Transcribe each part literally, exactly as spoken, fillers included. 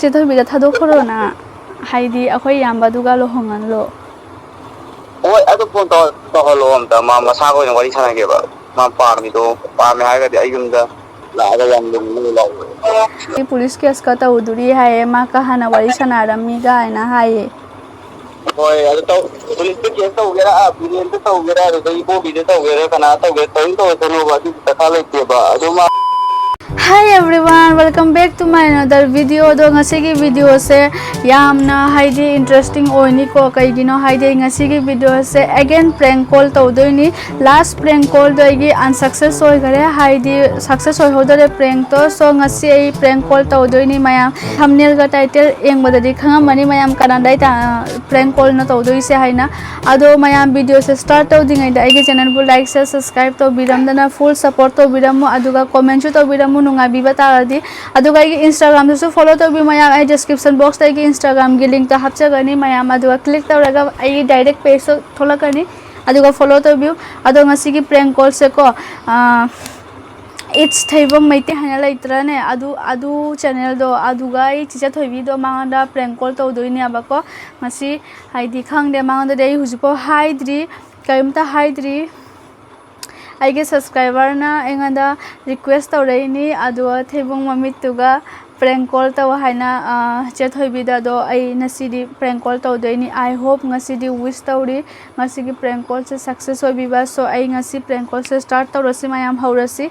ꯆꯦ ꯊꯣꯏꯕꯤꯗ ꯊꯥꯗꯣꯛꯈ꯭ꯔꯣꯅ, ꯍꯥꯏꯗꯤ ꯑꯩꯈꯣꯏ ꯏꯌꯥꯝꯕꯗꯨꯒ ꯂꯨꯍꯣꯡꯍꯜꯂꯣ꯫ ꯍꯣꯏ, ꯑꯗꯨ ꯐꯣꯟ ꯇꯧ- ꯇꯧꯍꯜꯂꯣ ꯑꯝꯇ, ꯃꯥ ꯃꯁꯥꯒ ꯑꯣꯏꯅ ꯋꯥꯔꯤ ꯁꯥꯟꯅꯒꯦꯕ꯫ ꯃꯥ ꯄꯥꯝꯃꯤꯗꯣ, ꯄꯥꯝꯃꯦ ꯍꯥꯏꯔꯒꯗꯤ ꯑꯩ ꯌꯨꯝꯗ ꯂꯥꯛꯑꯒ ꯌꯥꯝ ꯂꯨꯝꯅ ꯂꯥꯎ꯫ ꯑꯩ ꯄꯨꯂꯤꯁ ꯀꯦꯁꯀ ꯇꯧꯗꯣꯔꯤ ꯍꯥꯏꯌꯦ, ꯃꯥ ꯀ ꯍꯥꯟꯅ ꯋꯥꯔꯤ ꯁꯥꯟꯅꯔꯝꯃꯤ ꯀꯥꯏꯅ ꯍꯥꯏꯌꯦ꯫ ꯍꯣꯏ, ꯑꯗꯨ ꯇꯧ-, ꯄꯨꯂꯤꯁꯇ ꯀꯦꯁ ꯇꯧꯒꯦꯔꯥ, ꯕꯤꯔꯦꯟꯗ ꯇꯧꯒꯦꯔꯥ, ꯑꯗꯨꯗꯒꯤ ꯏꯕꯣꯕꯤꯗ ꯇꯧꯒꯦꯔꯥ, ꯀꯅꯥ ꯇꯧꯒꯦꯔꯥ, ꯀꯔꯤꯝ ꯇꯧꯔꯁꯅꯨꯕ, ꯑꯗꯨꯗꯤ ꯗꯔꯀꯥꯔ ꯂꯩꯇꯦꯕ꯫ ꯑꯗꯨ ꯃꯥ Hi everyone, welcome back to my another video. ꯑꯗꯣ ꯉꯁꯤꯒꯤ videoꯁꯦ ꯌꯥꯝꯅ ꯍꯥꯏꯗꯤ interesting ꯑꯣꯏꯅꯤꯀꯣ꯫ ꯀꯩꯒꯤꯅꯣ ꯍꯥꯏꯗꯤ ꯉꯁꯤꯒꯤ videoꯁꯦ again prank call ꯇꯧꯗꯣꯏꯅꯤ꯫ Last prank callꯗꯣ ꯑꯩꯒꯤ unsuccess ꯑꯣꯏꯈꯔꯦ, ꯍꯥꯏꯗꯤ success ꯑꯣꯏꯍꯧꯗꯔꯦ prankꯇꯣ꯫ So ꯉꯁꯤ ꯑꯩ prank call ꯇꯧꯗꯣꯏꯅꯤ ꯃꯌꯥꯝ꯫ Thumbnailꯒ title ꯌꯦꯡꯕꯗꯗꯤ ꯈꯪꯉꯝꯃꯅꯤ ꯃꯌꯥꯝ ꯀꯅꯥꯗ ꯑꯩ ꯇ-, prank callꯅ ꯇꯧꯗꯣꯏꯁꯦ ꯍꯥꯏꯅ꯫ ꯑꯗꯣ ꯃꯌꯥꯝ videoꯁꯦ start ꯇꯧꯗ꯭ꯔꯤꯉꯩꯗ ꯑꯩꯒꯤ channelꯕꯨ like, share, subscribe ꯇꯧꯕꯤꯔꯝꯗꯅ full support ꯇꯧꯕꯤꯔꯝꯃꯨ, ꯑꯗꯨꯒ commentꯁꯨ ꯇꯧꯕꯤꯔꯝꯃꯨ ꯅꯨꯡꯉꯥꯏꯕꯤꯕ ꯇꯥꯔꯗꯤ꯫ ꯑꯗꯨꯒ ꯑꯩꯒꯤ Instagramꯗꯁꯨ follow ꯇꯧꯕꯤꯌꯨ ꯃꯌꯥꯝ, ꯑꯩ description boxꯇ ꯑꯩꯒꯤ Instagramꯒꯤ linkꯇꯣ ꯍꯥꯞꯆꯒꯅꯤ ꯃꯌꯥꯝ, ꯑꯗꯨꯒ click ꯇꯧꯔꯒ ꯑꯩꯒꯤ direct pageꯇꯣ ꯊꯣꯛꯂꯛꯀꯅꯤ, ꯑꯗꯨꯒ follow ꯇꯧꯕꯤꯌꯨ꯫ ꯑꯗꯣ ꯉꯁꯤꯒꯤ prank callꯁꯦꯀꯣ, ꯑꯥ, It's ꯊꯩꯕꯣꯡ ꯃꯩꯇꯩ ꯍꯥꯏꯅ ꯂꯩꯇ꯭ꯔꯅꯦ? ꯑꯗꯨ, ꯑꯗꯨ channelꯗꯣ, ꯑꯗꯨꯒ ꯑꯩ ꯆꯤꯆꯦ ꯊꯣꯏꯕꯤꯗꯣ ꯃꯉꯣꯟꯗ prank call ꯇꯧꯗꯣꯏꯅꯦꯕꯀꯣ꯫ ꯉꯁꯤ ꯍꯥꯏꯗꯤ ꯈꯪꯗꯦ, ꯃꯉꯣꯟꯗꯗꯤ ꯑꯩ ꯍꯧꯖꯤꯛꯐꯥꯎ ꯍꯥꯏꯗ꯭ꯔꯤ, ꯀꯔꯤꯝꯇ ꯍꯥꯏꯗ꯭ꯔꯤ꯫ ꯑꯩꯒꯤ subscriberꯅ ꯑꯩꯉꯣꯟꯗ request ꯇꯧꯔꯛꯏꯅꯤ, ꯑꯗꯨꯒ ꯊꯩꯕꯣꯡ ꯃꯃꯤꯠꯇꯨꯒ prank call ꯇꯧ ꯍꯥꯏꯅ, ꯑ, ꯆꯦ ꯊꯣꯏꯕꯤꯗ꯫ ꯑꯗꯣ ꯑꯩ ꯉꯁꯤꯗꯤ prank call ꯇꯧꯗꯣꯏꯅꯤ꯫ I hope ꯉꯁꯤꯗꯤ wish ꯇꯧꯔꯤ꯫ ꯉꯁꯤꯒꯤ prank callꯁꯦ success ꯑꯣꯏꯕꯤꯕ꯫ So ꯑꯩ ꯉꯁꯤ prank callꯁꯦ start ꯇꯧꯔꯁꯤ, ꯃꯌꯥꯝ ꯍꯧꯔꯁꯤ꯫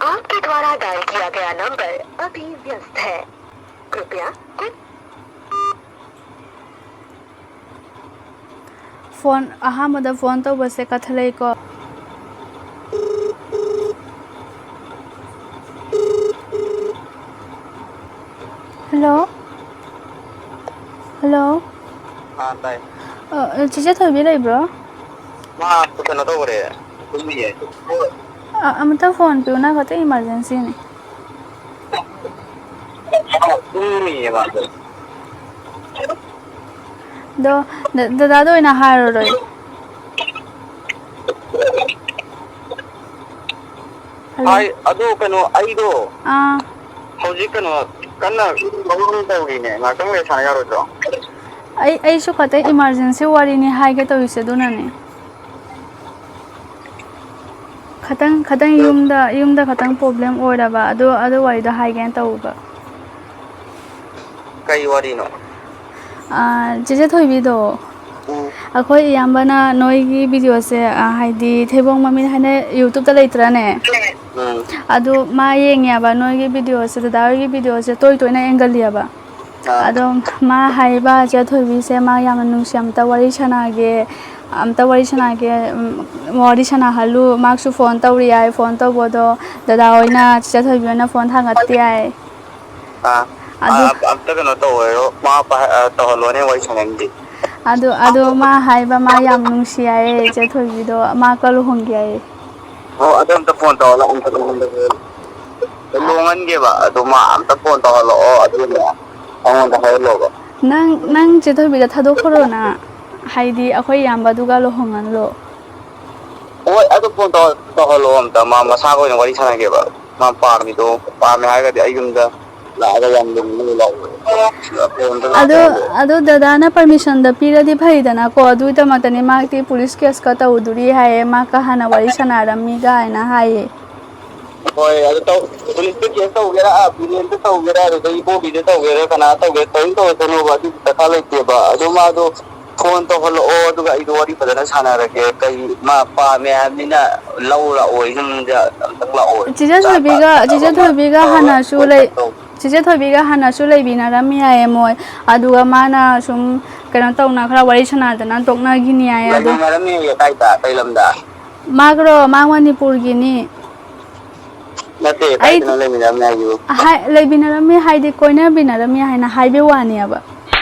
आपके द्वारा डायल किया गया नंबर अभी व्यस्त है। कृपया कुछ Phone ꯑꯍꯥꯟꯕꯗ phone ꯇꯧꯕꯁꯦ ꯀꯛꯊꯠꯂꯛꯏꯀꯣ꯫ Hello? Hello? ꯑꯥ, ꯇꯥꯏ꯫ ꯑ, ꯆꯤꯆꯦ ꯊꯣꯏꯕꯤ ꯂꯩꯕ꯭ꯔꯣ? ꯃꯥ ꯀꯩꯅꯣ ꯇꯧꯈ꯭ꯔꯦ, ꯇꯨꯝꯃꯤꯌꯦ꯫ ꯑ, ꯑꯃꯨꯛꯇ phone ꯄꯤꯌꯨꯅ, ꯈꯛꯇ emergencyꯅꯦ꯫ ꯇꯨꯝꯃꯤꯌꯦ ꯃꯥꯗꯣ꯫ ꯑꯗꯣ ꯗ-, ꯗꯗꯥꯗ ꯑꯣꯏꯅ ꯍꯥꯏꯔꯨꯔꯣ꯫ ꯍꯜꯂꯣ꯫ ꯍꯥꯏ, ꯑꯗꯣ ꯀꯩꯅꯣ, ꯑꯩꯗꯣ ꯑꯥ꯫ ꯍꯧꯖꯤꯛ ꯀꯩꯅꯣ ꯀꯟꯅ ꯃꯑꯣꯡ ꯇꯧꯔꯤꯅꯦ, ꯉꯥꯛꯇꯪ ꯂꯩꯔ ꯁꯥꯟꯅ ꯌꯥꯔꯣꯏꯗ꯭ꯔꯣ? ꯑꯩ, ꯑꯩꯁꯨ ꯈꯇꯪ emergency ꯋꯥꯔꯤꯅꯤ ꯍꯥꯏꯒꯦ ꯇꯧꯔꯤꯁꯦ, ꯑꯗꯨꯅꯅꯦ꯫ ꯈꯇꯪ, ꯈꯇꯪ ꯌꯨꯝꯗ, ꯌꯨꯝꯗ ꯈꯇꯪ problem ꯑꯣꯏꯔꯕ, ꯑꯗꯨ, ꯑꯗꯨ ꯋꯥꯔꯤꯗꯣ ꯍꯥꯏꯒꯦꯅ ꯇꯧꯕ꯫ ꯀꯩ ꯋꯥꯔꯤꯅꯣ? ꯑꯥ, ꯆꯦꯆꯦ ꯊꯣꯏꯕꯤꯗꯣ, ꯎꯝ꯫ ꯑꯩꯈꯣꯏ ꯏꯌꯥꯝꯕꯅ ꯅꯣꯏꯒꯤ videoꯁꯦ, ꯑꯥ, ꯍꯥꯏꯗꯤ ꯊꯩꯕꯣꯡ ꯃꯃꯤꯠ ꯍꯥꯏꯅ YouTubeꯇ ꯂꯩꯇ꯭ꯔꯅꯦ? ꯎꯝ꯫ ꯑꯗꯨ ꯃꯥ ꯌꯦꯡꯉꯦꯕ ꯅꯣꯏꯒꯤ videoꯁꯦ, ꯗꯗꯥ ꯍꯣꯏꯒꯤ videoꯁꯦ ꯇꯣꯏ ꯇꯣꯏꯅ ꯌꯦꯡꯒꯜꯂꯦꯕ꯫ ꯑꯥ꯫ ꯑꯗꯣ ꯃꯥ ꯍꯥꯏꯕ, "ꯆꯦ ꯊꯣꯏꯕꯤꯁꯦ ꯃꯥ ꯌꯥꯝꯅ ꯅꯨꯡꯁꯤ, ꯑꯝꯇ ꯋꯥꯔꯤ ꯁꯥꯟꯅꯒꯦ, ꯑꯝꯇ ꯋꯥꯔꯤ ꯁꯥꯟꯅꯒꯦ, ꯎꯝ, ꯋꯥꯔꯤ ꯁꯥꯟꯅꯍꯜꯂꯨ, ꯃꯥꯁꯨ phone ꯇꯧꯔꯤ ꯍꯥꯏ, phone ꯇꯧꯕꯗꯣ ꯗꯗꯥ ꯍꯣꯏꯅ, ꯆꯦ ꯊꯣꯏꯕꯤ ꯍꯣꯏꯅ phone ꯊꯥꯡꯒꯠꯇꯦ ꯍꯥꯏ"꯫ ꯑꯥ, ꯑꯗꯨ ꯑꯥ, ꯑꯝꯇ ꯀꯩꯅꯣ ꯇꯧꯔꯣ, ꯃꯥ ꯄꯥꯏ-, ꯑꯥ, ꯇꯧꯍꯜꯂꯣꯅꯦ, ꯋꯥꯔꯤ ꯁꯥꯟꯅꯍꯟꯒꯦ꯫ ꯑꯗꯨ, ꯑꯗꯨ ꯃꯥ ꯍꯥꯏꯕ, ꯃꯥ ꯌꯥꯝ ꯅꯨꯡꯁꯤ ꯍꯥꯏꯌꯦ ꯆꯦ ꯊꯣꯏꯕꯤꯗꯣ, ꯃꯥ ꯀ ꯂꯨꯍꯣꯡꯒꯦ ꯍꯥꯏꯌꯦ꯫ ꯑꯣ, ꯑꯗꯨ ꯑꯝꯇ phone ꯇꯧꯍꯜꯂꯣ, ꯑꯝꯇ ꯂꯨꯍꯣꯡꯍꯟꯒꯦ꯫ ꯂꯨꯍꯣꯡꯍꯟꯒꯦꯕ, ꯑꯗꯨ ꯃꯥ ꯑꯝꯇ phone ꯇꯧꯍꯜꯂꯛꯑꯣ, ꯑꯗꯨꯒꯅꯦ ꯑꯩꯉꯣꯟꯗ ꯍꯥꯏꯍꯜꯂꯣꯕ꯫ ꯅꯪ, ꯅꯪ ꯆꯦ ꯊꯣꯏꯕꯤꯗ ꯊꯥꯗꯣꯛꯈ꯭ꯔꯣꯅ, ꯍꯥꯏꯗꯤ ꯑꯩꯈꯣꯏ ꯏꯌꯥꯝꯕꯗꯨꯒ ꯂꯨꯍꯣꯡꯍꯜꯂꯣ꯫ ꯍꯣꯏ, ꯑꯗꯨ phone ꯇꯧ-, ꯇꯧꯍꯜꯂꯣ ꯑꯝꯇ, ꯃꯥ ꯃꯁꯥꯒ ꯑꯣꯏꯅ ꯋꯥꯔꯤ ꯁꯥꯟꯅꯒꯦꯕ꯫ ꯃꯥ ꯄꯥꯝꯃꯤꯗꯣ, ꯄꯥꯝꯃꯦ ꯍꯥꯏꯔꯒꯗꯤ ꯑꯩ ꯌꯨꯝꯗ ꯂꯥꯛꯑꯒ ꯌꯥꯝ ꯂꯨꯝꯅ ꯂꯥꯎ-, ꯐꯣꯟꯗ ꯑꯗꯣ, ꯂꯥꯛꯑꯒ ꯑꯗꯣ ꯗꯗꯥꯅ permissionꯗ ꯄꯤꯔꯗꯤ ꯐꯩꯗꯅꯀꯣ, ꯑꯗꯨꯒꯤꯗꯃꯛꯇꯅꯤ꯫ ꯃꯥꯗꯤ police caseꯀ ꯇꯧꯗꯣꯔꯤ ꯍꯥꯏꯌꯦ, ꯃꯥꯒ ꯍꯥꯟꯅ ꯋꯥꯔꯤ ꯁꯥꯟꯅꯔꯝꯃꯤ ꯀꯥꯏꯅ ꯍꯥꯏꯌꯦ꯫ ꯍꯣꯏ, ꯑꯗꯨ ꯇꯧ-, policeꯇ case ꯇꯧꯒꯦꯔꯥ, ꯕꯤꯔꯦꯟꯗ ꯇꯧꯒꯦꯔꯥ, ꯑꯗꯨꯗꯒꯤ ꯏꯕꯣꯕꯤꯗ ꯇꯧꯒꯦꯔꯥ, ꯀꯅꯥ ꯇꯧꯒꯦꯔꯥ, ꯀꯔꯤꯝ ꯇꯧꯔꯁꯅꯣꯕ, ꯑꯗꯨꯒꯤ ꯗꯔꯀꯥꯔ ꯂꯩꯇꯦꯕ꯫ ꯑꯗꯣ ꯃꯥꯗꯣ phone ꯇꯧꯍꯜꯂꯛꯑꯣ, ꯑꯗꯨꯒ ꯑꯩꯗꯣ ꯋꯥꯔꯤ ꯐꯖꯅ ꯁꯥꯟꯅꯔꯒꯦ꯫ ꯀꯩ, ꯃꯥ ꯄꯥꯝꯃꯦ ꯍꯥꯏꯕꯅꯤꯅ ꯂꯧ ꯂꯥꯛꯑꯣ, ꯌꯨꯝꯗ ꯑꯝꯇꯪ ꯂꯥꯛꯑꯣ꯫ ꯆꯦꯆꯦ ꯆꯥꯛ ꯊꯣꯏꯕꯤꯒ, ꯆꯥꯅꯕ ꯆꯦꯆꯦ ꯊꯣꯏꯕꯤꯒ ꯇꯧꯔꯒ ꯍꯥꯟꯅꯁꯨ ꯂꯩ-, ꯆꯦꯆꯦ ꯊꯣꯏꯕꯤꯒ ꯍꯥꯟꯅꯁꯨ ꯂꯩꯃꯤꯟꯅꯔꯝꯃꯤ ꯍꯥꯏꯌꯦ ꯃꯣꯏ꯫ ꯑꯗꯨꯒ ꯃꯥꯅ ꯁꯨꯝ ꯀꯩꯅꯣ ꯇꯧꯅ ꯈꯔ ꯋꯥꯔꯤ ꯁꯥꯟꯅꯗꯅ ꯇꯣꯛꯅꯈꯤꯅꯤ ꯍꯥꯏꯌꯦ꯫ ꯑꯗꯣ ꯂꯩꯃꯤꯟꯅꯔꯝꯃꯤ ꯍꯥꯏꯌꯦ ꯀꯥꯏꯗ? ꯀꯩ ꯂꯝꯗ? ꯃꯥꯒꯔꯣ? ꯃꯥ ꯃꯅꯤꯄꯨꯔꯒꯤꯅꯤ꯫ ꯅꯠꯇꯦ, ꯑꯩ ꯀꯥꯏꯗꯅꯣ ꯂꯩꯃꯤꯟꯅꯔꯝꯃꯤ ꯍꯥꯏꯁꯤꯕꯨ? ꯍꯥꯏ-, ꯂꯩꯃꯤꯟꯅꯔꯝꯃꯤ ꯍꯥꯏꯗꯤ ꯀꯣꯏꯅꯕꯤꯅꯔꯝꯃꯤ ꯍꯥꯏꯅ ꯍꯥꯏꯕꯩ ꯋꯥꯅꯦꯕ꯫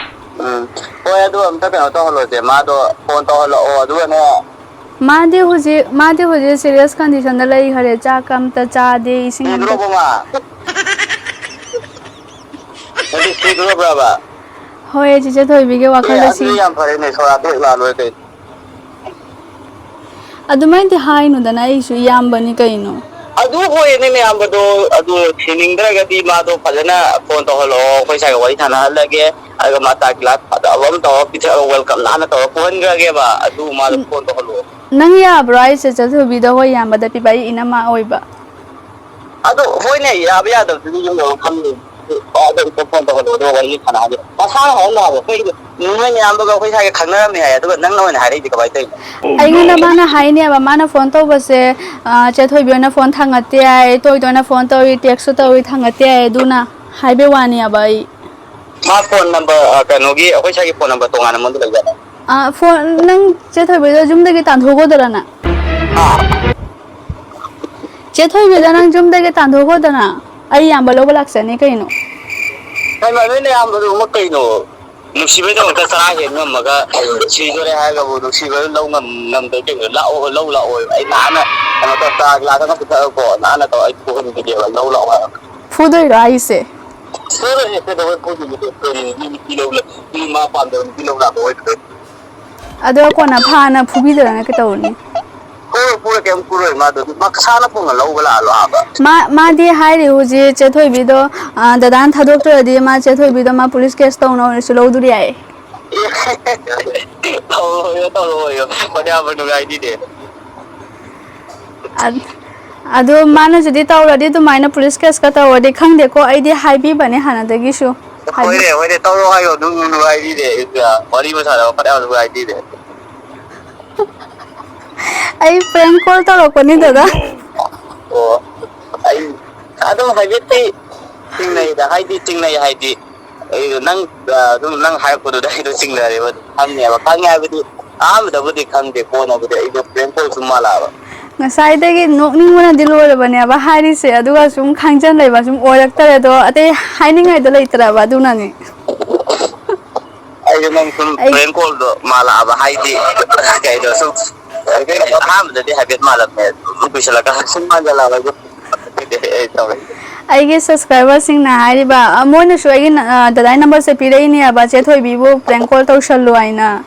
ꯎꯝ꯫ ꯍꯣꯏ, ꯑꯗꯨ ꯑꯝꯇ ꯀꯩꯅꯣ ꯇꯧꯍꯜꯂꯣꯁꯦ, ꯃꯥꯗꯣ phone ꯇꯧꯍꯜꯂꯛꯑꯣ, ꯑꯗꯨꯒꯅꯦ꯫ ꯃꯥꯗꯤ ꯍꯧꯖꯤꯛ, ꯃꯥꯗꯤ ꯍꯧꯖꯤꯛ serious conditionꯗ ꯂꯩꯈꯔꯦ, ꯆꯥꯛꯀ ꯑꯝꯇ ꯆꯥꯗꯦ, ꯏꯁꯤꯡ ꯑꯝꯇ ꯁꯤꯗ꯭ꯔꯣꯕ ꯃꯥ? ꯅꯠꯇꯦ, ꯁꯤꯗ꯭ꯔꯣꯕ꯭ꯔꯕ? ꯍꯣꯏ, ꯆꯤꯆꯦ ꯊꯣꯏꯕꯤꯒꯤ ꯑꯦ, ꯋꯥꯈꯜꯗ ꯁꯤ꯫ ꯑꯗꯨꯗꯤ ꯌꯥꯝ ꯐꯔꯦꯅꯦ, ꯁꯣꯔꯥꯠꯇ ꯍꯦꯛ ꯂꯥꯛꯑ ꯂꯣꯏꯔꯦ ꯀꯩꯅꯣ꯫ ꯑꯗꯨꯃꯥꯏꯅꯗꯤ ꯍꯥꯏꯅꯨꯗꯅ, ꯑꯩꯁꯨ ꯏꯌꯥꯝꯕꯅꯤ ꯀꯩꯅꯣ꯫ ꯑꯗꯨ ꯍꯣꯏꯅꯦ, ꯃꯌꯥꯝꯕꯗꯣ ꯑꯗꯨ ꯊꯤꯡꯅꯤꯡꯗ꯭ꯔꯒꯗꯤ ꯃꯥꯗꯣ ꯐꯖꯅ ꯐꯣꯟ ꯇꯧꯍꯜꯂꯛꯑꯣ, ꯑꯩꯈꯣꯏ ꯁ꯭ꯋꯥꯏꯒ ꯋꯥꯔꯤ ꯁꯥꯟꯅꯍꯜꯂꯒꯦ꯫ ꯑꯗꯨꯒ ꯃꯥ ꯆꯥ ꯒꯤꯂꯥꯁ ꯐꯖꯕ ꯑꯃ ꯇꯧꯔꯒ ꯄꯤꯊꯛꯑꯒ ꯋꯦꯜꯀꯝ ꯅꯥꯟꯅ ꯇꯧꯔꯒ ꯄꯨꯍꯟꯈ꯭ꯔꯒꯦꯕ꯫ ꯑꯗꯨ ꯃꯥꯗꯣ ꯐꯣꯟ ꯇꯧꯍꯜꯂꯛꯑꯣ꯫ ꯅꯪ ꯌꯥꯕ꯭ꯔꯣ ꯑꯩꯁꯦ ꯆꯤꯆꯦ ꯊꯣꯏꯕꯤꯗꯣ ꯍꯣꯏ ꯏꯌꯥꯝꯕꯗ ꯄꯤꯕ ꯑꯩ ꯏꯅꯝꯃ ꯑꯣꯏꯕ? ꯑꯗꯨ ꯍꯣꯏꯅꯦ, ꯌꯥꯕ ꯌꯥꯗꯕꯗꯨꯗꯤ ꯌꯨꯝ ꯌꯧꯔ ꯈꯪꯗꯦ꯫ ꯑꯗꯣ ꯑꯝꯇ ꯐꯣꯟ ꯇꯧꯍꯜꯂꯣ, ꯑꯗꯨꯒ ꯋꯥꯔꯤ ꯁꯥꯟꯅꯍꯜꯂꯣ꯫ ꯃꯁꯥꯅ ꯍꯥꯏꯔꯛꯑꯣ ꯍꯥꯏꯕ, ꯑꯩꯈꯣꯏꯒꯤꯗꯤ ꯅꯣꯏ ꯃꯌꯥꯝꯕꯒ ꯑꯩꯈꯣꯏ ꯁ꯭ꯋꯥꯏꯒ ꯈꯪꯅꯔꯝꯃꯦ ꯍꯥꯏ, ꯑꯗꯨꯒ ꯅꯪꯅ ꯑꯣꯏꯅ ꯍꯥꯏꯔꯛꯏꯗꯤ ꯀꯃꯥꯏꯅ ꯇꯧꯔꯤꯅꯣ? ꯑꯩꯉꯣꯟꯗ ꯃꯥꯅ ꯍꯥꯏꯅꯦꯕ, ꯃꯥꯅ ꯐꯣꯟ ꯇꯧꯕꯁꯦ, ꯑ, ꯆꯦ ꯊꯣꯏꯕꯤ ꯍꯣꯏꯅ ꯐꯣꯟ ꯊꯥꯡꯒꯠꯇꯦ ꯍꯥꯏ, ꯇꯣꯏ ꯇꯣꯏꯅ ꯐꯣꯟ ꯇꯧꯏ, ꯇꯦꯛꯁꯁꯨ ꯇꯧꯏ, ꯊꯥꯡꯒꯠꯇꯦ ꯍꯥꯏ, ꯑꯗꯨꯅ ꯍꯥꯏꯕꯩ ꯋꯥꯅꯦꯕ ꯑꯩ꯫ ꯃꯥ ꯐꯣꯟ ꯅꯝꯕꯔ, ꯑ, ꯀꯩꯅꯣꯒꯤ, ꯑꯩꯈꯣꯏ ꯁ꯭ꯋꯥꯏꯒꯤ ꯐꯣꯟ ꯅꯝꯕꯔ ꯇꯣꯉꯥꯟꯅ ꯑꯃꯗ ꯂꯩꯖꯥꯠꯂꯣ? ꯑ, ꯐꯣꯟ, ꯅꯪ ꯆꯦ ꯊꯣꯏꯕꯤꯗꯣ ꯌꯨꯝꯗꯒꯤ ꯇꯥꯟꯊꯣꯛꯈꯣꯗꯅ ꯅꯪ꯫ ꯍꯥ? ꯆꯦ ꯊꯣꯏꯕꯤꯗꯣ ꯅꯪ ꯌꯨꯝꯗꯒꯤ ꯇꯥꯟꯊꯣꯛꯈꯣꯗꯅ, ꯑꯩ ꯏꯌꯥꯝꯕ ꯂꯧꯕ ꯂꯥꯛꯆꯅꯤ ꯀꯩꯅꯣ꯫ ꯍꯩꯃꯥ, ꯅꯣꯏ ꯅꯌꯥꯝꯕꯗꯨꯃ ꯀꯩꯅꯣ? ꯅꯨꯡꯁꯤꯕꯩꯗꯃꯛꯇ ꯆꯔꯥ ꯍꯦꯟ ꯉꯝꯃꯒ ꯁꯤꯗꯣꯔꯦ ꯍꯥꯏꯔꯒꯕꯨ ꯅꯨꯡꯁꯤꯕ ꯂꯧ ꯉꯝ-, ꯉꯝꯗꯣꯏ ꯀꯩꯅꯣ? ꯂꯥꯛꯑꯣ, ꯂꯧ ꯂꯥꯛꯑꯣ꯫ ꯑꯩ ꯅꯍꯥꯟꯅ ꯀꯩꯅꯣ ꯇꯧ, ꯆꯥ ꯒ꯭ꯂꯥꯁ ꯑꯃ ꯄꯤꯊꯛꯑꯀꯣ, ꯅꯍꯥꯟꯅ ꯇꯧ ꯑꯩ ꯄꯨꯍꯟꯕꯤꯒꯦꯕ, ꯂꯧ ꯂꯥꯛꯑꯣ ꯍꯥꯏꯔꯒ꯫ ꯐꯨꯗꯣꯏꯔꯣ ꯍꯥꯏꯁꯦ? ꯐꯨꯔꯣꯏꯍꯦ, ꯀꯩꯗꯧꯕꯩ ꯐꯨꯗꯣꯏꯅꯣ? ꯀꯔꯤꯅꯣ? ꯃꯤ ꯅꯨꯄꯤ ꯂꯧ ꯂꯥꯛ-, ꯃꯤ ꯃꯥ ꯄꯥꯝꯗꯕ ꯅꯨꯄꯤ ꯂꯧ ꯂꯥꯛꯄ ꯑꯣꯏꯗ꯭ꯔꯦ꯫ ꯑꯗꯣ ꯀꯣꯟꯅ ꯐꯥꯅ ꯐꯨꯕꯤꯗꯗꯅ ꯀꯩꯗꯧꯔꯨꯅꯤ? ꯐꯨꯔꯣꯏ, ꯐꯨꯔꯣꯏ, ꯀꯩꯝ ꯐꯨꯔꯣꯏ ꯃꯥꯗꯣ꯫ ꯃꯥ ꯀꯁꯥꯅ ꯐꯣꯟꯒ ꯂꯧꯕ ꯂꯥꯛꯑ ꯂꯥꯛꯑꯕ꯫ ꯃꯥ, ꯃꯥꯗꯤ ꯍꯥꯏꯔꯤ ꯍꯧꯖꯤꯛ ꯆꯦ ꯊꯣꯏꯕꯤꯗꯣ, ꯑ, ꯗꯗꯥꯅ ꯊꯥꯗꯣꯛꯇ꯭ꯔꯗꯤ ꯃꯥ ꯆꯦ ꯊꯣꯏꯕꯤꯗꯣ ꯃꯥ ꯄꯨꯂꯤꯁ ꯀꯦꯁ ꯇꯧꯅꯕꯁꯨ ꯂꯧꯗꯣꯔꯤ ꯍꯥꯏ꯫ ꯇꯧꯔꯣꯏꯌꯣ, ꯇꯧꯔꯣꯏꯌꯣ꯫ ꯐꯅꯌꯥꯝꯕ ꯅꯨꯡꯉꯥꯏꯅꯤꯅꯦ꯫ ꯑꯗ-, ꯑꯗꯣ ꯃꯥꯅ ꯖꯨꯗꯤ ꯇꯧꯔꯗꯤ ꯑꯗꯨꯃꯥꯏꯅ ꯄꯨꯂꯤꯁ ꯀꯦꯁꯀ ꯇꯧꯔꯗꯤ ꯈꯪꯗꯦꯀꯣ, ꯑꯩꯗꯤ ꯍꯥꯏꯕꯤꯕꯅꯦ ꯍꯥꯟꯅꯗꯒꯤꯁꯨ꯫ ꯍꯥꯏꯕꯤ- ꯍꯣꯏꯅꯦ, ꯍꯣꯏꯅꯦ, ꯇꯧꯔꯣ ꯍꯥꯏꯌꯣ, ꯅꯨꯡ ꯅꯨꯡꯉꯥꯏꯅꯤꯅꯦ꯫ ꯋꯥꯔꯤ ꯃꯁꯥꯟꯅꯕ ꯐꯅꯌꯥꯝ ꯅꯨꯡꯉꯥꯏꯅꯤꯅꯦ꯫ ꯑꯩ ꯄ꯭ꯔꯦꯡ ꯀꯣꯜ ꯇꯧꯔꯛꯄꯅꯤ ꯗꯗꯥ꯫ ꯑꯣ, ꯑꯩ ꯑꯗꯨꯝ ꯍꯥꯏꯐꯦꯠꯇꯤ ꯆꯤꯡꯅꯩꯗ, ꯍꯥꯏꯗꯤ ꯆꯤꯡꯅꯩ ꯍꯥꯏꯗꯤ, ꯑꯩꯗꯣ ꯅꯪ, ꯑ, ꯑꯗꯨꯝ ꯅꯪ ꯍꯥꯏꯔꯛꯄꯗꯨꯗ ꯑꯩꯗꯣ ꯆꯤꯡꯅꯔꯦꯕ, ꯑꯗꯨꯝ ꯈꯪꯉꯦꯕ, ꯈꯪꯉꯦ ꯍꯥꯏꯕꯗꯤ ꯑꯍꯥꯟꯕꯗꯕꯨꯗꯤ ꯈꯪꯗꯦ, ꯀꯣꯟꯅꯕꯨꯗꯤ ꯑꯩꯗꯣ ꯄ꯭ꯔꯦꯡ ꯀꯣꯜ ꯁꯨꯝ ꯃꯥꯜꯂꯛꯑꯕ꯫ ꯉꯁꯥꯏꯗꯒꯤ ꯅꯣꯛꯅꯤꯡꯕꯅꯗꯤ ꯂꯣꯏꯔꯕꯅꯦꯕ ꯍꯥꯏꯔꯤꯁꯦ, ꯑꯗꯨꯒ ꯁꯨꯝ ꯈꯥꯡꯖꯟ ꯂꯩꯕ ꯁꯨꯝ ꯑꯣꯏꯔꯛꯇꯔꯦ꯫ ꯑꯗꯣ ꯑꯇꯩ ꯍꯥꯏꯅꯤꯡꯉꯥꯏꯗꯣ ꯂꯩꯇ꯭ꯔꯕ, ꯑꯗꯨꯅꯅꯦ꯫ ꯑꯩꯁꯨ ꯅꯪ ꯁꯨꯝ ꯑꯩ ꯄ꯭ꯔꯦꯡ ꯀꯣꯜꯗꯣ ꯃꯥꯜꯂꯛꯑꯕ, ꯍꯥꯏꯗꯤ ꯀꯩꯗꯣ ꯁꯨꯝ ꯑꯍꯥꯟꯕꯗꯗꯤ ꯍꯥꯏꯐꯦꯠ ꯃꯥꯜꯂꯝꯃꯦ, ꯑꯗꯨꯝ ꯀꯨꯏꯁꯜꯂꯛꯀꯥꯟꯗ ꯁꯨꯝ ꯃꯥꯟꯖꯜꯂꯛꯑꯕ ꯑꯩꯁꯨ꯫ ꯑꯗꯨꯗꯤ ꯑꯩ ꯇꯧꯔꯛꯏꯅꯦ꯫ ꯑꯩꯒꯤ ꯁꯕꯁꯀ꯭ꯔꯥꯏꯕꯔꯁꯤꯡꯅ ꯍꯥꯏꯔꯤꯕ, ꯑ, ꯃꯣꯏꯅꯁꯨ ꯑꯩꯒꯤ ꯅ-, ꯑ, ꯗꯗꯥꯏ ꯅꯝꯕꯔꯁꯦ ꯄꯤꯔꯛꯏꯅꯦꯕ, "ꯆꯦ ꯊꯣꯏꯕꯤꯕꯨ ꯄ꯭ꯔꯦꯡ ꯀꯣꯜ ꯇꯧꯁꯜꯂꯨ" ꯍꯥꯏꯅ꯫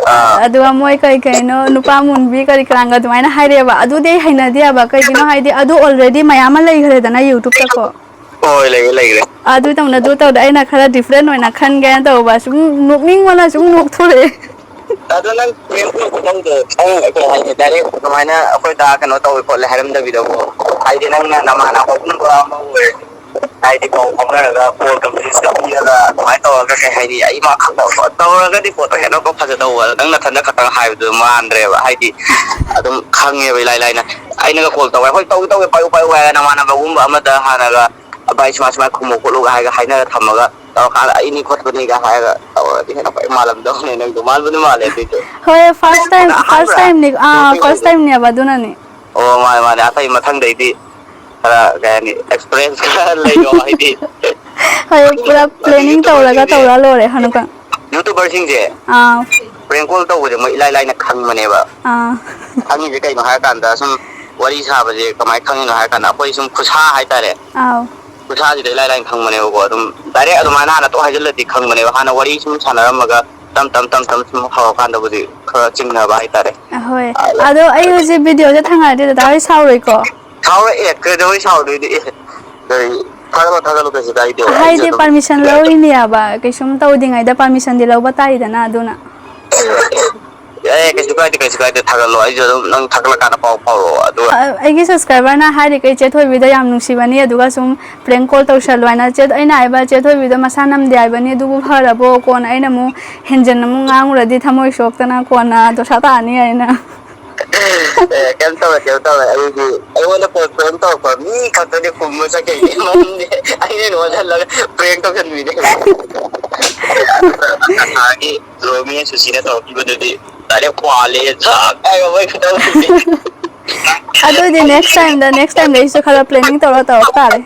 ꯑꯥ꯫ ꯑꯗꯨꯒ ꯃꯣꯏ ꯀꯩ ꯀꯩꯅꯣ ꯅꯨꯄꯥ ꯃꯨꯟꯕꯤ ꯀꯔꯤ ꯀꯔꯥꯡꯒ ꯑꯗꯨꯃꯥꯏꯅ ꯍꯥꯏꯔꯛꯑꯦꯕ꯫ ꯑꯗꯨꯗꯤ ꯑꯩ ꯍꯩꯅꯗꯦꯕ꯫ ꯀꯩꯒꯤꯅꯣ ꯍꯥꯏꯗꯤ, ꯑꯗꯨ already ꯃꯌꯥꯝ ꯑꯃ ꯂꯩꯈ꯭ꯔꯦꯗꯅ YouTube-ꯇꯀꯣ꯫ ꯍꯣꯏ, ꯂꯩꯔꯦ, ꯂꯩꯔꯦ꯫ ꯑꯗꯨ ꯇꯧꯅ ꯑꯗꯨ ꯇꯧꯗ, ꯑꯩꯅ ꯈꯔ different ꯑꯣꯏꯅ ꯈꯟꯒꯦꯅ ꯇꯧꯕ꯫ ꯁꯨꯝ ꯅꯣꯛꯅꯤꯡꯕꯅ ꯁꯨꯝ ꯅꯣꯛꯊꯣꯔꯛꯑꯦ꯫ ꯑꯗꯣ ꯅꯪ ꯄ꯭ꯔꯦꯡ ꯀꯣꯜ ꯈꯨꯇꯧꯗꯣ ꯈꯪꯉꯒ ꯀꯩ ꯍꯥꯏꯅꯤ, direct ꯑꯗꯨꯃꯥꯏꯅ ꯑꯩꯈꯣꯏ ꯗꯥ ꯀꯩꯅꯣ ꯇꯧꯋꯦ ꯈꯣꯠꯂꯦ ꯍꯥꯏꯔꯝꯗꯕꯤꯗꯀꯣ, ꯍꯥꯏꯗꯤ ꯅꯪꯅ ꯅꯃꯥꯟꯅꯕꯒꯨꯝꯕ ꯑꯃ ꯑꯣꯏꯔꯗꯤ, ꯍꯥꯏꯗꯤ ꯄꯥꯎ ꯐꯥꯎꯅꯔꯒ call conference-ꯀ ꯄꯤꯔꯒ ꯑꯗꯨꯃꯥꯏꯅ ꯇꯧꯔꯒ, ꯀꯩ ꯍꯥꯏꯅꯤ, ꯑꯩ ꯃꯥ ꯈꯪꯗꯕ ꯄꯣꯠ ꯇꯧꯔꯒꯗꯤ ꯄꯣꯠꯇꯣ ꯍꯦꯟꯅ ꯑꯃꯨꯛ ꯐꯖꯗꯧꯕ꯫ ꯅꯪ ꯅꯊꯟꯗ ꯈꯛꯇꯪ ꯍꯥꯏꯕꯗꯨ ꯃꯥꯟꯗ꯭ꯔꯦꯕ, ꯍꯥꯏꯗꯤ ꯑꯗꯨꯝ ꯈꯪꯉꯦꯕ ꯏꯂꯥꯏ ꯂꯥꯏꯅ꯫ ꯑꯩꯅꯒ call ꯇꯧꯔꯦ, "ꯍꯣꯏ, ꯇꯧꯒꯦ ꯇꯧꯒꯦ, ꯄꯥꯏꯌꯨ ꯄꯥꯏꯌꯨ" ꯍꯥꯏꯔ ꯅꯃꯥꯟꯅꯕꯒꯨꯝꯕ ꯑꯃꯗ ꯍꯥꯟꯅꯒ, "ꯚꯥꯏ, ꯁꯨꯃꯥꯏ ꯁꯨꯃꯥꯏ ꯈꯨꯝꯃꯨ ꯈꯣꯠꯂꯨꯒ" ꯍꯥꯏꯔꯒ ꯍꯥꯏꯅꯔ ꯊꯝꯃꯒ ꯇꯧꯔꯀꯥꯟꯗ ꯑꯩꯅꯤ ꯈꯣꯠꯄꯅꯤꯒ ꯍꯥꯏꯔꯒ ꯇꯧꯔꯗꯤ ꯍꯦꯟꯅ ꯈ꯭ꯋꯥꯏ ꯃꯥꯜꯂꯝꯗꯧꯅꯦ꯫ ꯅꯪꯗꯣ ꯃꯥꯟꯕꯨꯗꯤ ꯃꯥꯜꯂꯦ ꯑꯗꯨꯏꯁꯨ꯫ ꯍꯣꯏ, first time, ꯅꯪ first ꯑꯍꯥꯟꯕ꯭ꯔꯥ? Time-ꯅꯤ꯫ ꯑꯥ, ꯅꯣꯛꯅꯤꯡ first ꯑꯣꯏꯗꯣꯏꯅꯦ꯫ Time-ꯅꯦꯕ ꯑꯗꯨꯅꯅꯤ꯫ ꯑꯣ, ꯃꯥꯅꯦ, ꯃꯥꯅꯦ꯫ ꯑꯇꯩ ꯃꯊꯪꯗꯩꯗꯤ ꯈꯔ, ꯀꯩ ꯍꯥꯏꯅꯤ, experience ꯈꯔ ꯂꯩꯌꯣ, ꯍꯥꯏꯗꯤ꯫ ꯍꯣꯏ, ꯄꯨꯔꯥ planning ꯇꯧꯔꯒ YouTuber-ꯁꯤꯡꯁꯦ, ꯇꯧꯔ ꯂꯣꯏꯔꯦ ꯍꯟꯗꯛꯀ꯫ YouTuber-ꯁꯤꯡꯁꯦ ꯑꯥ꯫ Prank call ꯇꯧꯕꯁꯦ ꯃꯣꯏ ꯏꯂꯥꯏ ꯂꯥꯏꯅ ꯈꯪꯕꯅꯦꯕ꯫ ꯑꯥ꯫ ꯈꯪꯉꯤꯁꯦ ꯀꯩꯅꯣ ꯍꯥꯏꯔꯀꯥꯟꯗ, ꯁꯨꯝ ꯋꯥꯔꯤ ꯁꯥꯕꯁꯦ ꯀꯃꯥꯏꯅ ꯈꯪꯉꯤꯅꯣ ꯍꯥꯏꯔꯀꯥꯟꯗ, ꯑꯩꯈꯣꯏ ꯁꯨꯝ ꯈꯨꯠꯁꯥ ꯍꯥꯏꯇꯥꯔꯦ꯫ ꯑꯥꯎ꯫ ꯈꯨꯠꯁꯥꯁꯤꯗ ꯏꯂꯥꯏ ꯂꯥꯏꯅ ꯈꯪꯕꯅꯦꯕꯀꯣ꯫ ꯑꯗꯨꯝ direct ꯑꯗꯨꯃꯥꯏꯅ ꯍꯥꯟꯅ ꯇꯣꯛ ꯍꯥꯏꯖꯤꯜꯂꯗꯤ ꯈꯪꯕꯅꯦꯕ꯫ ꯍꯥꯟꯅ ꯋꯥꯔꯤ ꯁꯨꯝ ꯁꯥꯟꯅꯔꯝꯃꯒ ꯇꯝ ꯇꯝ ꯇꯝ ꯇꯝ ꯁꯨꯝ ꯍꯧꯔꯀꯥꯟꯗꯕꯨꯗꯤ ꯈꯔ ꯆꯤꯡꯅꯕ ꯍꯥꯏꯇꯥꯔꯦ꯫ ꯑꯍꯣꯏ꯫ ꯑꯗꯣ ꯑꯩ ꯍꯧꯖꯤꯛ video-ꯁꯦ ꯊꯥꯡꯉꯛꯑꯗꯤ ꯗꯗꯥ ꯍꯣꯏ ꯁꯥꯎꯔꯣꯏꯀꯣ? ꯁꯥꯎꯔꯣꯏ, ꯑꯦ, ꯀꯩꯗꯧꯕꯩ ꯁꯥꯎꯗꯣꯏꯗꯤ? ꯑꯦ, ꯀꯔꯤ, ꯊꯥꯒꯠꯂꯣ, ꯊꯥꯒꯠꯂꯣ, ꯀꯩꯁꯨ ꯀꯥꯏꯗꯦ꯫ ꯑꯩꯁꯨ ꯍꯥꯏꯗꯤ ꯑꯗꯨꯝ permission ꯂꯧꯔꯤꯅꯦꯕ, ꯀꯩꯁꯨꯝ ꯇꯧꯗ꯭ꯔꯤꯉꯩꯗ permission-ꯗꯤ ꯂꯧꯕ ꯇꯥꯏꯗꯅ, ꯑꯗꯨꯅ꯫ ꯑꯦ, ꯀꯩꯁꯨ ꯀꯥꯏꯗꯦ, ꯀꯩꯁꯨ ꯀꯥꯏꯗꯦ, ꯊꯥꯒꯠꯂꯣ, ꯑꯩꯁꯨ ꯑꯗꯨꯝ ꯅꯪ ꯊꯥꯒꯠꯂꯀꯥꯟꯗ ꯄꯥꯎ ꯐꯥꯎꯔꯛꯑꯣ, ꯑꯗꯨꯒ꯫ ꯑ, ꯑꯩꯒꯤ subscriber-ꯅ ꯍꯥꯏꯔꯤꯈꯩ ꯆꯦ ꯊꯣꯏꯕꯤꯗ ꯌꯥꯝ ꯅꯨꯡꯁꯤꯕꯅꯤ, ꯑꯗꯨꯒ ꯁꯨꯝ prank call ꯇꯧꯁꯜꯂꯨ ꯍꯥꯏꯅ꯫ ꯆꯦ, ꯑꯩꯅ ꯍꯥꯏꯕ, "ꯆꯦ ꯊꯣꯏꯕꯤꯗꯣ ꯃꯁꯥ ꯉꯝꯗꯦ ꯍꯥꯏꯕꯅꯤ, ꯑꯗꯨꯕꯨ ꯐꯔꯕꯣ?" ꯀꯣꯟꯅ ꯑꯩꯅ ꯑꯃꯨꯛ ꯍꯦꯟꯖꯟꯅ ꯑꯃꯨꯛ ꯉꯥꯡꯉꯨꯔꯗꯤ ꯊꯃꯣꯏ ꯁꯣꯛꯇꯅ ꯀꯣꯟꯅ ꯗꯣꯁꯥ ꯇꯥꯅꯤ ꯍꯥꯏꯅ꯫ ꯑꯦ, ꯀꯩꯝ ꯇꯧꯔꯣꯏ, ꯀꯩꯝ ꯇꯧꯔꯣꯏ꯫ ꯑꯩꯗꯤ ꯑꯩꯉꯣꯟꯗ phone, phone ꯇꯧꯔꯛꯄ ꯃꯤ ꯈꯛꯇꯅꯦ ꯈꯨꯝꯕ ꯆꯠꯈꯩꯁꯦ꯫ ꯃꯝꯗꯦ꯫ ꯑꯩꯅ ꯑꯣꯟꯁꯤꯜꯂꯒ prank ꯇꯧꯁꯟꯕꯤꯅꯦ꯫ ꯅꯍꯥꯟꯒꯤ ꯔꯣꯃꯤ ꯁꯨꯁꯤꯅ ꯇꯧꯔꯛꯈꯤꯕꯗꯨꯗꯤ direct ꯄꯥꯜꯂꯦ, ꯖꯛ ꯍꯥꯏꯔꯒ ꯃꯣꯏ ꯈꯨꯇꯧꯗꯨꯗꯤ꯫ ꯑꯗꯨꯗꯤ next time-ꯗ, next time-ꯗ ꯑꯩꯁꯨ ꯈꯔ planning ꯇꯧꯔ ꯇꯧꯔꯛ ꯇꯥꯔꯦ꯫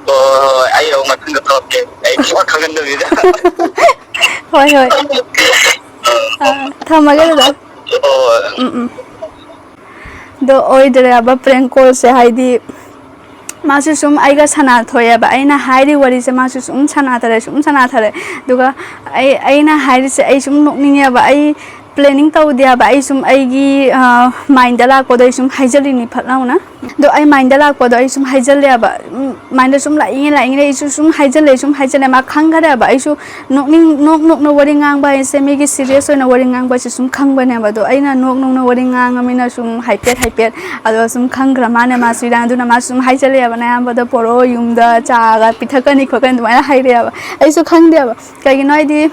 ꯍꯣꯏ, ꯍꯣꯏ, ꯍꯣꯏ, ꯑꯩ ꯑꯃꯨꯛ ꯃꯊꯪꯗ ꯇꯧꯔꯛꯀꯦ꯫ ꯑꯩ ꯁꯨꯡꯈꯪ ꯈꯪꯍꯟꯗꯕꯤꯗ꯫ ꯍꯣꯏ, ꯍꯣꯏ꯫ ꯑꯥ, ꯊꯝꯃꯒꯦ ꯑꯗꯨꯗ꯫ ꯍꯣꯏ, ꯍꯣꯏ꯫ ꯎꯝ, ꯎꯝ꯫ ꯑꯗꯣ ꯑꯣꯏꯗ꯭ꯔꯦꯕ prank call-ꯁꯦ, ꯍꯥꯏꯗꯤ ꯃꯥꯁꯨ ꯁꯨꯝ ꯑꯩꯒ ꯁꯥꯟꯅꯊꯣꯛꯑꯦꯕ꯫ ꯑꯩꯅ ꯍꯥꯏꯔꯤ ꯋꯥꯔꯤꯁꯦ ꯃꯥꯁꯨ ꯁꯨꯝ ꯁꯥꯟꯅꯊꯔꯦ, ꯁꯨꯝ ꯁꯥꯟꯅꯊꯔꯦ꯫ ꯑꯗꯨꯒ ꯑꯩ, ꯑꯩꯅ ꯍꯥꯏꯔꯤꯁꯦ ꯑꯩ ꯁꯨꯝ ꯅꯣꯛꯅꯤꯡꯉꯦꯕ꯫ ꯑꯩ planning ꯇꯧꯗꯦ ꯍꯥꯏꯕ꯫ ꯑꯩ ꯁꯨꯝ ꯑꯩꯒꯤ, ꯑ, mindꯗ ꯂꯥꯛꯄꯗꯣ ꯑꯩ ꯁꯨꯝ ꯍꯥꯏꯖꯜꯂꯤꯅꯤ ꯐꯠ ꯂꯥꯎꯅ꯫ ꯑꯗꯣ ꯑꯩ mindꯗ ꯂꯥꯛꯄꯗꯣ ꯑꯩ ꯁꯨꯝ ꯍꯥꯏꯖꯜꯂꯦꯕ꯫ ꯎꯝ, mindꯗ ꯁꯨꯝ ꯂꯥꯛꯏꯉꯩ, ꯂꯥꯛꯏꯉꯩ ꯑꯩꯁꯨ ꯁꯨꯝ ꯍꯥꯏꯖꯜꯂꯦ, ꯁꯨꯝ ꯍꯥꯏꯖꯜꯂꯦ꯫ ꯃꯥ ꯈꯪꯈꯔꯦꯕ꯫ ꯑꯩꯁꯨ ꯅꯣꯛꯅꯤꯡ-, ꯅꯣꯛ ꯅꯣꯛꯅ ꯋꯥꯔꯤ ꯉꯥꯡꯕ ꯍꯥꯏꯁꯦ, ꯃꯤꯒꯤ serious ꯑꯣꯏꯅ ꯋꯥꯔꯤ ꯉꯥꯡꯕ ꯍꯥꯏꯁꯦ ꯁꯨꯝ ꯈꯪꯕꯅꯦꯕ꯫ ꯑꯗꯣ ꯑꯩꯅ ꯅꯣꯛ ꯅꯣꯛꯅ ꯋꯥꯔꯤ ꯉꯥꯡꯉꯃꯤꯅ ꯁꯨꯝ ꯍꯥꯏꯐꯦꯠ ꯍꯥꯏꯐꯦꯠ ꯑꯗꯣ ꯁꯨꯝ ꯈꯪꯈ꯭ꯔ ꯃꯥꯅꯦ ꯃꯥꯁꯨ ꯏꯔꯥꯡ꯫ ꯑꯗꯨꯅ ꯃꯥꯁꯨ ꯁꯨꯝ ꯍꯥꯏꯖꯜꯂꯛꯑꯦꯕ, "ꯅꯌꯥꯝꯕꯗ ꯄꯣꯔꯛꯑꯣ, ꯌꯨꯝꯗ ꯆꯥꯒ ꯄꯤꯊꯛꯀꯅꯤ ꯈꯣꯠꯀꯅꯤ" ꯑꯗꯨꯃꯥꯏꯅ ꯍꯥꯏꯔꯛꯑꯦꯕ꯫ ꯑꯩꯁꯨ ꯈꯪꯗꯦꯕ꯫ ꯀꯩꯒꯤꯅꯣ ꯍꯥꯏꯗꯤ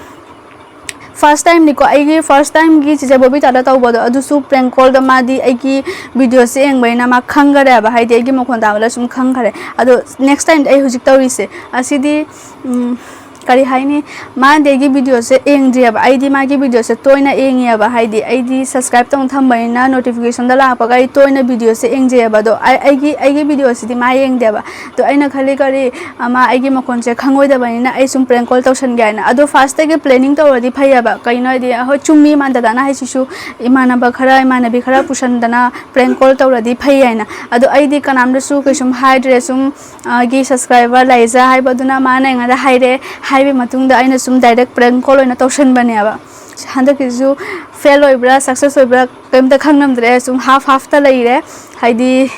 first timeꯅꯤꯀꯣ, ꯑꯩꯒꯤ first timeꯒꯤ ꯆꯤꯆꯦ ꯕꯣꯕꯤꯇꯥꯗ ꯇꯧꯕꯗꯣ, ꯑꯗꯨꯁꯨ prank callꯗ ꯃꯥꯗꯤ ꯑꯩꯒꯤ videoꯁꯦ ꯌꯦꯡꯕꯅꯤꯅ ꯃꯥ ꯈꯪꯈꯔꯦꯕ, ꯍꯥꯏꯗꯤ ꯑꯩꯒꯤ ꯃꯈꯣꯟ ꯇꯥꯕꯗ ꯁꯨꯝ ꯈꯪꯈꯔꯦ꯫ ꯑꯗꯣ next timeꯗꯤ ꯑꯩ ꯍꯧꯖꯤꯛ ꯇꯧꯔꯤꯁꯦ ꯑꯁꯤꯗꯤ, ꯎꯝ, ꯀꯔꯤ ꯍꯥꯏꯅꯤ, ꯃꯥꯅꯗꯤ ꯑꯩꯒꯤ videoꯁꯦ ꯌꯦꯡꯗ꯭ꯔꯤꯑꯕ꯫ ꯑꯩꯗꯤ ꯃꯥꯒꯤ videoꯁꯦ ꯇꯣꯏꯅ ꯌꯦꯡꯉꯦꯕ, ꯍꯥꯏꯗꯤ ꯑꯩꯗꯤ subscribe ꯇꯧꯅ ꯊꯝꯕꯅꯤꯅ notificationꯗ ꯂꯥꯛꯄꯒ ꯑꯩ ꯇꯣꯏꯅ videoꯁꯦ ꯌꯦꯡꯖꯩꯑꯕ꯫ ꯑꯗꯣ ꯑꯩ, ꯑꯩꯒꯤ, ꯑꯩꯒꯤ videoꯁꯤꯗꯤ ꯃꯥ ꯌꯦꯡꯗꯦꯕ꯫ ꯑꯗꯣ ꯑꯩꯅ ꯈꯜꯂꯤ, ꯀꯔꯤ, ꯑ, ꯃꯥ ꯑꯩꯒꯤ ꯃꯈꯣꯟꯁꯦ ꯈꯪꯉꯣꯏꯗꯕꯅꯤꯅ ꯑꯩ ꯁꯨꯝ prank call ꯇꯧꯁꯟꯒꯦ ꯍꯥꯏꯅ꯫ ꯑꯗꯣ firstꯇꯒꯤ planning ꯇꯧꯔꯗꯤ ꯐꯩꯌꯦꯕ꯫ ꯀꯩꯅꯣ ꯍꯥꯏꯗꯤ, ꯍꯣꯏ, ꯆꯨꯝꯃꯤ, ꯏꯃꯥꯟ ꯗꯗꯥꯅ ꯍꯥꯏꯁꯤꯁꯨ, ꯏꯃꯥꯟꯅꯕ ꯈꯔ, ꯏꯃꯥꯟꯅꯕꯤ ꯈꯔ ꯄꯨꯁꯟꯗꯅ prank call ꯇꯧꯔꯗꯤ ꯐꯩ ꯍꯥꯏꯅ꯫ ꯑꯗꯣ ꯑꯩꯗꯤ ꯀꯅꯥꯝꯇꯁꯨ ꯀꯩꯁꯨꯝ ꯍꯥꯏꯗ꯭ꯔꯦ꯫ ꯁꯨꯝ, ꯑ, ꯒꯤ subscriber ꯂꯩꯖꯥ ꯍꯥꯏꯕꯗꯨꯅ ꯃꯥꯅ ꯑꯩꯉꯣꯟꯗ ꯍꯥꯏꯔꯦ꯫ ꯍꯥꯏꯕ ꯃꯇꯨꯡꯗ ꯑꯩꯅ ꯁꯨꯝ direct prank call ꯑꯣꯏꯅ ꯇꯧꯁꯟꯕꯅꯦꯕ꯫ ꯍꯟꯗꯛꯀꯤꯁꯤꯁꯨ fail ꯑꯣꯏꯕ꯭ꯔꯥ, success ꯑꯣꯏꯕ꯭ꯔꯥ, ꯀꯩꯝꯇ ꯈꯪꯉꯝꯗ꯭ꯔꯦ꯫ ꯁꯨꯝ half halfꯇ ꯂꯩꯔꯦ꯫ ꯍꯥꯏꯗꯤ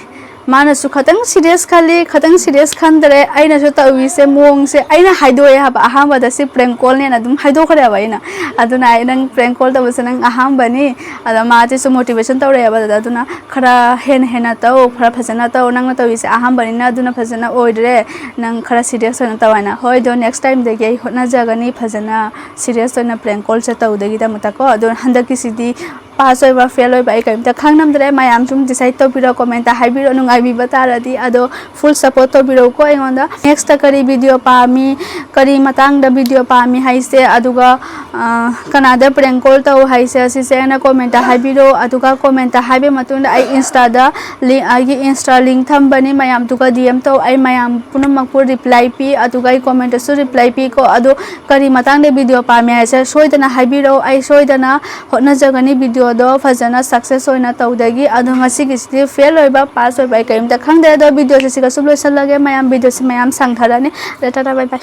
ꯃꯥꯅꯁꯨ ꯈꯇꯪ serious ꯈꯜꯂꯤ, ꯈꯇꯪ serious ꯈꯟꯗ꯭ꯔꯦ꯫ ꯑꯩꯅꯁꯨ ꯇꯧꯔꯤꯁꯦ, ꯃꯑꯣꯡꯁꯦ ꯑꯩꯅ ꯍꯥꯏꯗꯣꯛꯑꯦ ꯍꯥꯏꯕ꯫ ꯑꯍꯥꯟꯕꯗ ꯁꯤ prank callꯅꯦꯅ ꯑꯗꯨꯝ ꯍꯥꯏꯗꯣꯛꯈ꯭ꯔꯦꯕ ꯑꯩꯅ꯫ ꯑꯗꯨꯅ ꯑꯩ, "ꯅꯪ prank call ꯇꯧꯕꯁꯦ ꯅꯪ ꯑꯍꯥꯟꯕꯅꯤ", ꯑꯗ ꯃꯥꯁꯤꯁꯨ motivation ꯇꯧꯔꯛꯑꯦꯕ꯫ ꯑꯗꯨꯗ ꯑꯗꯨꯅ, "ꯈꯔ ꯍꯦꯟꯅ ꯍꯦꯟꯅ ꯇꯧ, ꯈꯔ ꯐꯖꯅ ꯇꯧ, ꯅꯪꯅ ꯇꯧꯔꯤꯁꯦ ꯑꯍꯥꯟꯕꯅꯤꯅ ꯑꯗꯨꯅ ꯐꯖꯅ ꯑꯣꯏꯗ꯭ꯔꯦ, ꯅꯪ ꯈꯔ serious ꯑꯣꯏꯅ ꯇꯧ" ꯍꯥꯏꯅ꯫ "ꯍꯣꯏ, ꯑꯗꯣ next timeꯗꯒꯤ ꯑꯩ ꯍꯣꯠꯅꯖꯒꯅꯤ ꯐꯖꯅ serious ꯑꯣꯏꯅ prank callꯁꯦ ꯇꯧꯗꯒꯤꯗꯃꯛꯇꯀꯣ꯫ ꯑꯗꯣ ꯍꯟꯗꯛꯀꯤꯁꯤꯗꯤ pass ꯑꯣꯏꯕ fail ꯑꯣꯏꯕ ꯑꯩ ꯀꯔꯤꯝꯇ ꯈꯪꯉꯝꯗ꯭ꯔꯦ꯫ ꯃꯌꯥꯝ ꯁꯨꯝ decide ꯇꯧꯕꯤꯔꯣ, commentꯇ ꯍꯥꯏꯕꯤꯔꯣ, ꯅꯨꯡꯉꯥꯏꯕꯤꯕ ꯇꯥꯔꯗꯤ꯫ ꯑꯗꯣ full support ꯇꯧꯕꯤꯔꯛꯎꯀꯣ ꯑꯩꯉꯣꯟꯗ꯫ Nextꯇ ꯀꯔꯤ video ꯄꯥꯝꯃꯤ, ꯀꯔꯤ ꯃꯇꯥꯡꯗ video ꯄꯥꯝꯃꯤ ꯍꯥꯏꯁꯦ, ꯑꯗꯨꯒ, ꯑ, ꯀꯅꯥꯗ prank call ꯇꯧ ꯍꯥꯏꯁꯦ, ꯑꯁꯤꯁꯦ ꯑꯩꯅ commentꯇ ꯍꯥꯏꯕꯤꯔꯣ꯫ ꯑꯗꯨꯒ commentꯇ ꯍꯥꯏꯕ ꯃꯇꯨꯡꯗ ꯑꯩ Instaꯗ link, ꯑꯩꯒꯤ Insta link ꯊꯝꯕꯅꯤ, ꯃꯌꯥꯝꯗꯨꯒ DM ꯇꯧ꯫ ꯑꯩ ꯃꯌꯥꯝ ꯄꯨꯝꯅꯃꯛꯄꯨ reply ꯄꯤ, ꯑꯗꯨꯒ ꯑꯩ commentꯇꯁꯨ reply ꯄꯤꯀꯣ꯫ ꯑꯗꯣ ꯀꯔꯤ ꯃꯇꯥꯡꯗ video ꯄꯥꯝꯃꯤ ꯍꯥꯏꯁꯦ ꯁꯣꯏꯗꯅ ꯍꯥꯏꯕꯤꯔꯛꯑꯣ, ꯑꯩ ꯁꯣꯏꯗꯅ ꯍꯣꯠꯅꯖꯒꯅꯤ video ꯑꯗꯣ ꯐꯖꯅ ꯁꯛꯁꯦꯁ ꯑꯣꯏꯅ ꯇꯧꯗꯒꯤ꯫ ꯑꯗꯣ ꯉꯁꯤꯒꯤꯁꯤꯗꯤ ꯐꯦꯜ ꯑꯣꯏꯕ ꯄꯥꯁ ꯑꯣꯏꯕ ꯑꯩ ꯀꯔꯤꯝꯇ ꯈꯪꯗꯦ꯫ ꯑꯗꯣ ꯚꯤꯗꯤꯑꯣꯁꯦ ꯁꯤꯒ ꯁꯨꯝ ꯂꯣꯏꯁꯤꯜꯂꯒꯦ꯫ ꯃꯌꯥꯝ ꯚꯤꯗꯤꯑꯣꯁꯦ ꯃꯌꯥꯝ ꯁꯥꯡꯊꯔꯅꯤ꯫ ꯑꯗꯣ ꯇꯥꯇꯥ ꯕꯥꯏ ꯕꯥꯏ꯫